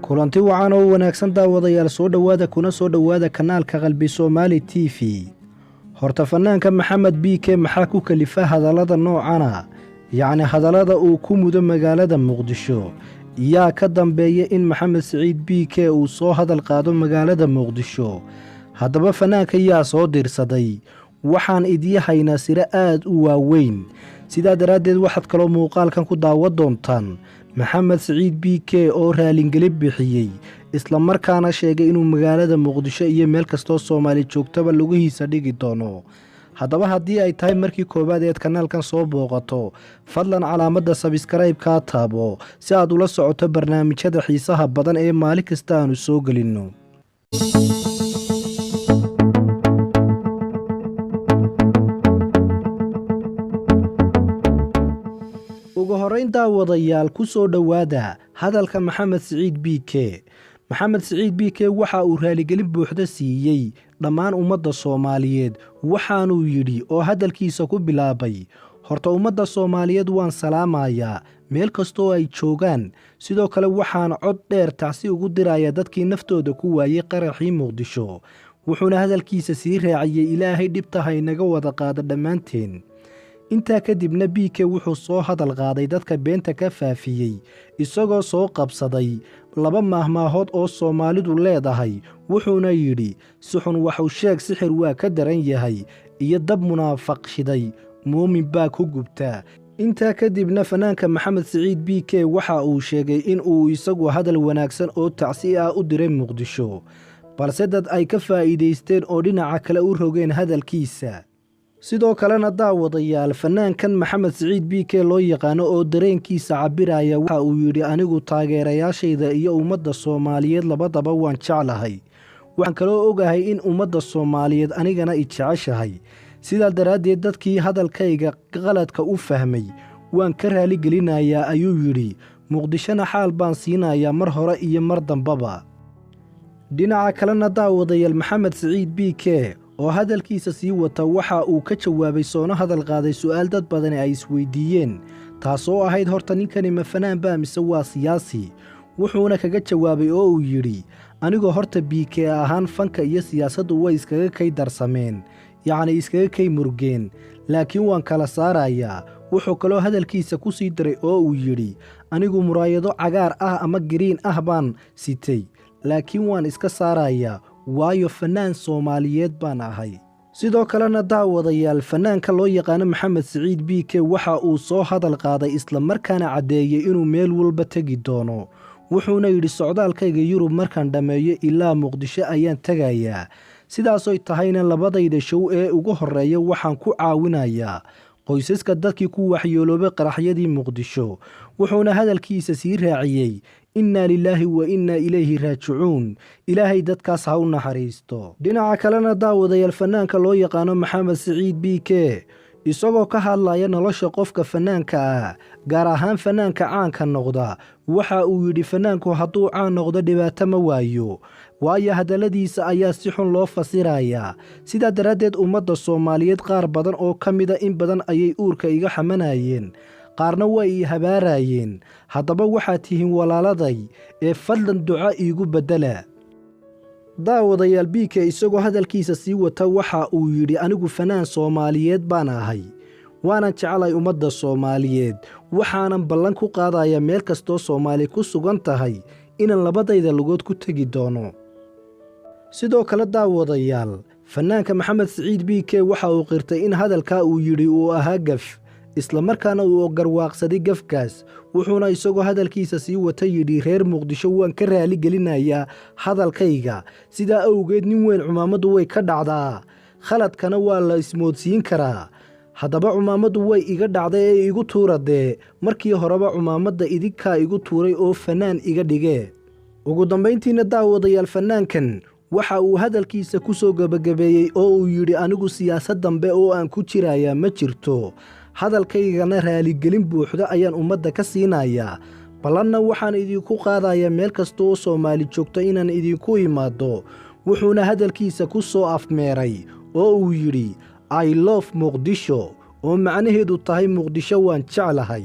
Kulanti wacan oo wanaagsan, daawadayaal. Soo dhowaada, kuna soo dhowaada kanaalka Qalbi Soomaali TV. Horta fanaanka Maxamed BK maxaa ku kalifa hadallada noocana, yacni hadallada uu ku mudo magaalada Muqdisho? Yaa ka dambeeya in Maxamed Siciid BK uu soo hadal qaado magaalada Muqdisho? Haddaba fanaanka yaa soo dirsaday? Waxaan idii haynaa siro aad u waaweyn. Sidaa daraaddeed waxaad kaloo muuqaalkan ku daawan doontaan Maxamed Siciid BK oo raalingelin bixiyey, islamarkaana sheegay inuu magaalada Muqdisho iyo meel kastoo Soomaali joogtaba lugihiisa dhigi doono. Haddaba haddii ay tahay markii koowaad eed kanaalkan soo booqato, fadlan calaamadda subscribe-kaa taabo si aad ula socoto barnaamijyada xiisaha badan ee maalin kasta aanu soo gelinno. Ugu horrayn, daawadayaal, ku soo dhowaada hadalka Maxamed Siciid BK. Maxamed Siciid BK waxa uu raaligelin buuxda siiyey dhammaan ummadda Soomaaliyeed. Waxaanuu yidhi oo hadalkiisa ku bilaabay: "Horta ummadda Soomaaliyeed waan salaamayaa meel kastoo ay joogaan. Sidoo kale waxaan cod dheer tacsi ugu dirayaa dadkii naftooda ku waayey qaraxii Muqdisho." Wuxuuna hadalkiisa sii raaciyey: "Ilaahay dhibta ha inaga wada qaada dhammaanteen." Intaa kadibna BK wuxuu soo hadal qaaday dadka beenta ka faafiyey, isagoo soo qabsaday laba maahmaahood oo Soomaalidu leedahay. Wuxuuna yidhi: "Sixun waxu sheeg sixir waa ka daran yahay," iyo "Dab munaafaq shiday muumin baa ku gubtaa." Intaa kadibna fanaanka Maxamed Siciid BK waxa uu sheegay in uu isagu hadal wanaagsan oo tacsi ah u diray Muqdisho, balse dad ay ka faa'iidaysteen oo dhinaca kale u rogeen hadalkiisa. Sidoo kalena, daawadayaal, fanaankan Maxamed Siciid BK loo yaqaano oo dareenkiisa cabiraya waxa uu yidhi: "Anigu taageerayaashayda iyo ummadda Soomaaliyeed labadaba waan jeclahay. Waxaan kaloo ogahay in ummadda Soomaaliyeed anigana i jeceshahay. Sidaa daraaddeed dadkii hadalkayga qaladka u fahmay waan ka raaligelinayaa," ayuu yidhi. "Muqdishona xaal baan siinayaa mar hore iyo mar dambaba." Dhinaca kalena, daawadayaal, Maxamed Siciid BK oo hadalkiisa sii wata waxa uu ka jawaabay soona hadal qaaday su'aal dad badani ay isweydiiyeen, taasoo ahayd: horta ninkani ma fanaan baa mise waa siyaasi? Wuxuuna kaga jawaabay oo uu yidhi: "Anigoo horta BK ahaan fanka iyo siyaasaddu way iskaga kay darsameen, yacni iskaga kay murgeen, laakiin waan kala saarayaa." Wuxuu kaloo hadalkiisa ku sii daray oo uu yidhi: "Anigu muraayado cagaar ah ama green ah baan sitay, laakiin waan iska saarayaa, waayo fanaan Soomaaliyeed baan ahay." Sidoo kalena, daawadayaal, fanaanka loo yaqaano Maxamed Siciid BK waxa uu soo hadal qaaday islamarkaana caddeeyey inuu meel walba tegi doono. Wuxuuna yidhi: "Socdaalkayga Yurub markaan dhammeeyo ilaa Muqdisho ayaan tegayaa. Sidaasoy tahayna labadayda show ee ugu horreeya waxaan ku caawinayaa qoysaska dadkii ku waxyeeloobay qaraxyadii Muqdisho." Wuxuuna hadalkiisa sii raaciyey: "Innaa lilaahi wa innaa ilayhi raajicuun. Ilaahay dadkaas ha u naxariisto." Dhinaca kalena, daawadayaal, fanaanka loo yaqaano Maxamed Siciid BK isagoo ka hadlaya nolosha qofka fanaanka ah, gaar ahaan fanaanka caanka noqda, waxa uu yidhi: "Fanaanku hadduu caan noqdo dhibaato ma waayo, waayo hadalladiisa ayaa si xun loo fasirayaa. Sidaa daraaddeed ummadda Soomaaliyeed qaar badan oo ka mida in badan ayay uurka iga xamanayeen, qaarna way ii habaarayeen. Haddaba waxaad tihiin walaaladay ee fadlan duco iigu beddela." Daawadayaal, BK isagoo hadalkiisa sii wata waxa uu yidhi: "Anigu fanaan Soomaaliyeed baan ahay, waanan jeclay ummadda Soomaaliyeed. Waxaanan ballan ku qaadayaa meel kastoo Soomaali ku sugan tahay inaan labadayda lugood ku tegi doono." Sidoo kale, daawadayaal, fanaanka Maxamed Siciid BK waxa uu qirtay in hadalkaa uu yidhi uu ahaa gaf, islamarkaana uu garwaaqsaday gafkaas. Wuxuuna isagoo hadalkiisa sii wata yidhi: "Reer Muqdisho waan ka raaligelinayaa hadalkayga. Sidaa awgeed nin weyn cumaamaddu way ka dhacdaa, khaladkana waa la ismoodsiin karaa. Haddaba cumaamaddu way iga dhacday ee igu tuura dee. Markii horeba cumaamadda idinkaa igu tuuray oo fanaan iga dhigee." Ugu dambayntiina, daawadayaal, fanaankan waxa uu hadalkiisa ku soo gebagabeeyey oo uu yidhi: "Anigu siyaasad dambe oo aan ku jirayaa ma jirto. Hadalkaygana raaligelin buuxda ayaan ummadda ka siinayaa. Ballanna waxaan idinku qaadayaa meel kasta oo Soomaali joogto inaan idinku imaado." Wuxuuna hadalkiisa ku soo afmeeray oo uu yidhi: "I love Muqdisho," oo macnaheedu tahay Muqdisho waan jeclahay.